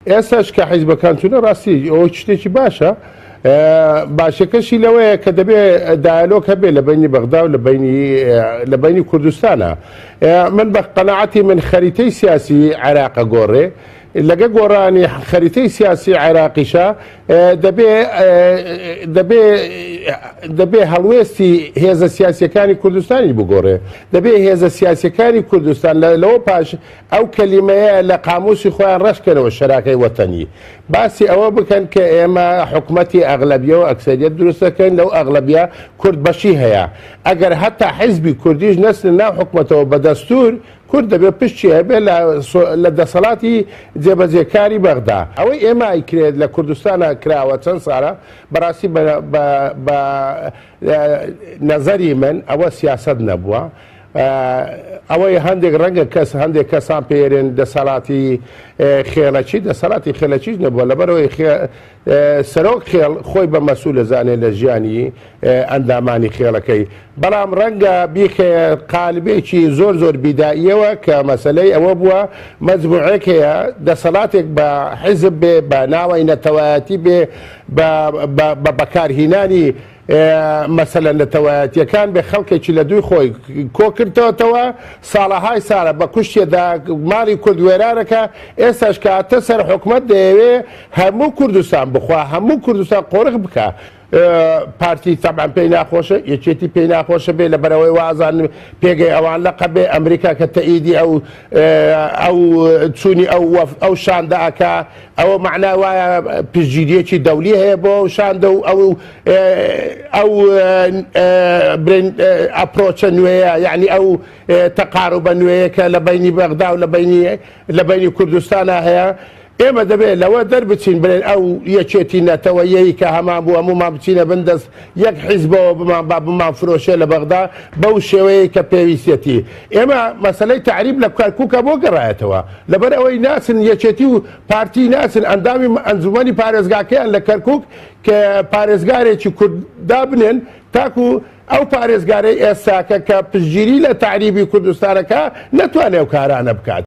ئێستاش کە حیزبەکان چوونە ڕاستی ئەوە شتێکی باشە، باشەکەشی لەوەیە کە دەبێ دایالۆگ هەبێ لە بەینی بەغدا و لە بەینی کوردستانە. من بە قەناعەتی من خەریتەی سیاسی عێراق ئەگۆڕێ، لەگە گۆڕانی خەریتەی سیاسی عێراقیشە دەبێ دەبێ دەبێ هەڵوێستی هێزە سیاسیەکانی کوردستانی بگۆڕێ، دەبێ هێزە سیاسیەکانی کوردستان لەوە پاش ئەو کەلیمەیە لە قاموسی خۆیان ڕەش کەنەوە شەراکەی وەتەنی باسی ئەوە بکەن کە ئێمە حکومەتی ئەغلەبیە و ئەکسەریەت دروست دەکەین لەو ئەغلەبیە کورد بەشی هەیە ئەگەر هەتا حیزبی کوردیش نەچنە ناو حکومەتەوە بە دەستور کورد دەبێت پشتی هەبێت لە دەسەڵاتی جێبەجێکاری بەغدا. ئەوەی ئێمە ئەیکرێت لە کوردستانا کراوە چەند ساڵە بەڕاستی بە نەزەری من ئەوە سیاسەت نەبووە. ئەوەی هەندێک ڕەنگە کەس هەندێک کەسان پێرێن دەسەڵاتی خێڵەکی دەسەڵاتی خێلەکیش نەبووە لەبەرەوەی سەرۆک خێڵ خۆی بە مەسوول دەزانێت لە ژیانی ئەندامانی خێڵەکەی بەڵام ڕەنگە بیخێ قالبێکی زۆر زۆر بیداییەوە کە مەسلەی ئەوە بووە مەجموعێک هەیە دەسەڵاتێک بە حیزب بێ بە ناوەی نەتەوایەتی بێ بە بەکارهینانی مەسەلە نەتەوایەتیەکان بێ خەڵکێکی لە دووی خۆی کۆکردۆتەوە ساڵەهای ساڵە بە کوشتێدا ماڵی کورد وێرانەکە ئێستاش کە هاتە سەر حکومەت دەیەوێ هەموو کوردستان بخوا هەموو کوردستان قۆرخ بکا پارتی تەبعەن پێی ناخۆشە یەکێتی پێی ناخۆشە بێ لەبەرەوەی وازان پێگەی ئەوان لەقە بێ ئەمریکا کە تەئیدی ئەو ئەو چوونی ئەو وەف ئەو شاندە ئەکا ئەوە مەعنای وایە پشتگیریەکی دەولی هەیە بۆ ئەو شاندە و ئەو ئەو برێن ئەپرۆچە نوێیە یعنی ئەو تەقاروبە نوێیە کە لە بینی بەغدا و لە بینی لە بینی کوردستانە هەیە ئێمە دەبێت لەوە دەربچین بڵێن ئەو یەکێتی نەتەوەیەی کە هەمان بوو هەموومان بچینە بن دەست یەک حیزبەوە بمان با بمان فرۆشێ لە بەغدا بەو شێوەیەی کە پێویستیەتی. ئێمە مەسەلەی تەعریب لە کەرکوکە بۆ گەڕایەتەوە؟ لەبەر ئەوەی ناچن یەکێتی و پارتی ناچن ئەندامی ئەنجومەنی پارێزگاکەیان لە کەرکوک کە پارێزگارێکی کورد دابنێن تاکو ئەو پارێزگارەی ئێستاکە کە پشتگیری لە تەعریبی کوردستانەکە نەتوانێ ئەو کارانە بکات.